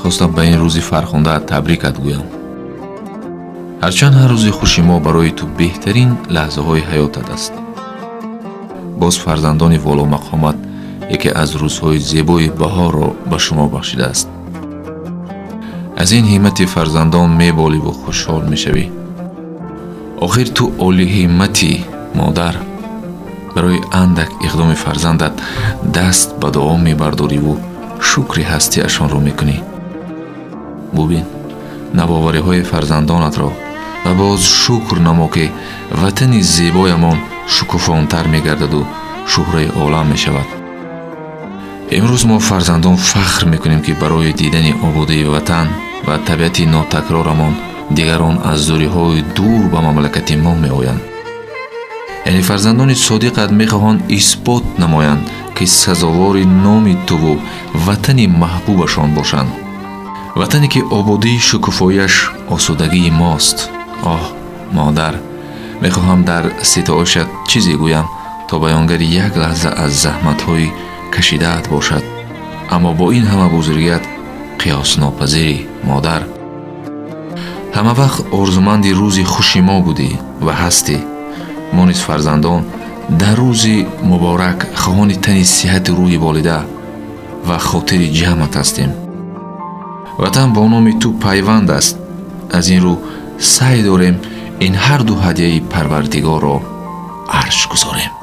Мехостам ба ин рӯзи фархундаат табрикат гӯям. Ҳарчанд ҳар рӯзи хуши мо барои ту беҳтарин лаҳзаҳои ҳаётат аст, боз фарзандони воломақомат яке аз рӯзҳои зебои баҳорро ба шумо бахшидааст. Аз ин ҳиммати фарзандон меболиву хушҳол мешавӣ. Охир ту олиҳимматӣ, модар. Барои андак иқдоми фарзандат даст ба дуо мебардориву шукри ҳастиашонро мекунӣ. Бубин навовариҳои фарзандонатро ва боз шукр намо, ки ватани зебоямон шукуфонтар мегардаду шӯҳраи олам мешавад. Имрӯз мо, фарзандон, фахр мекунем, ки барои дидани ободии ватан ва табиати нотакрорамон дигарон аз дуриҳои дур ба мамлакати мо меоянд. Яъне фарзандони содиқат мехоҳанд исбот намоянд, ки сазовори номи туву ватани маҳбубашон бошанд, ватане ки ободии шукуфояш осудагии мост. Оҳ, модар, мехоҳам дар ситоишат чизе гӯям, то баёнгари як лаҳза аз заҳматҳои кашидаат бошад, аммо бо ин ҳама бузургият қиёснопазирӣ, модар. Ҳамавақт орзуманди рӯзи хуши мо будӣ ва ҳастӣ. Мо низ, фарзандон, дар рӯзи муборак хоҳони тани сиҳати рӯҳи волида ва хотири ҷамъат ҳастем. Ватан бо номи ту пайванд аст, аз ин рӯ саъй дорем ин ҳарду ҳадияи Парвардигорро арҷ гузорем.